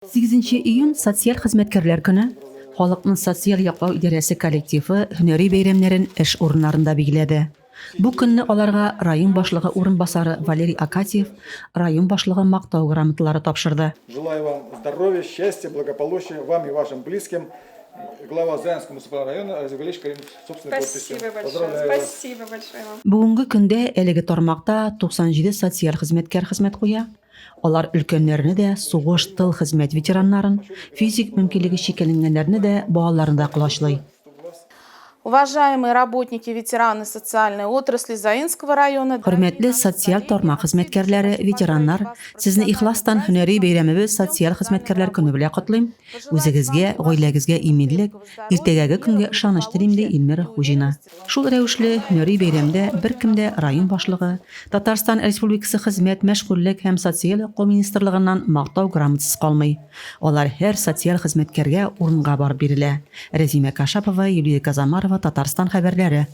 Сигезенче июнь, социаль хезмәткәрләр көне. Халыкны социаль яклау идарәсе коллективы һөнәри бәйрәмнәрен эш урыннарында билгеләде. Бу көнне аларга район башлыгы урынбасары Валерий Акатьев район башлыгы Мактау грамоталары тапшырды. Желаю вам здоровья, счастья, благополучия вам и вашим близким. Глава Заинского муниципального района Разил Галиевич Каримов собственной подписью. Спасибо большое. Поздравляю вас. Спасибо большое вам. Бүгенге көндә әлеге тармакта 97 социаль хезмәткәр хезмәт куя. Алар өлкәннәрне дә, сугыш, тыл, хезмәт ветераннарын, физик мөмкинлеге чикләнгәннәрне дә, балаларны да колачлый. Уважаемые работники, ветераны социальной отрасли Заинского района, Хөрмәтле социаль тармак хезмәткәрләре, ветераннар, сезне ихластан һөнәри бәйрәмебез Социаль хезмәткәрләр көне белән котлыйм. Үзегезгә, гаиләгезгә иминлек, иртәгәге көнгә ышаныч телим, ди Эльмира Хуҗина. Шул рәвешле, һөнәри бәйрәмдә беркем дә район башлыгы, Татарстан Республикасы Хезмәт, мәшгульлек һәм социаль яклау министрлыгыннан Мактау грамотасыз калмый. Алар һәр социаль хезмәткәргә урынга барып бирелә. Рәзимә Кашапова, Юлия Казамарова, Татарстан хәбәрләре.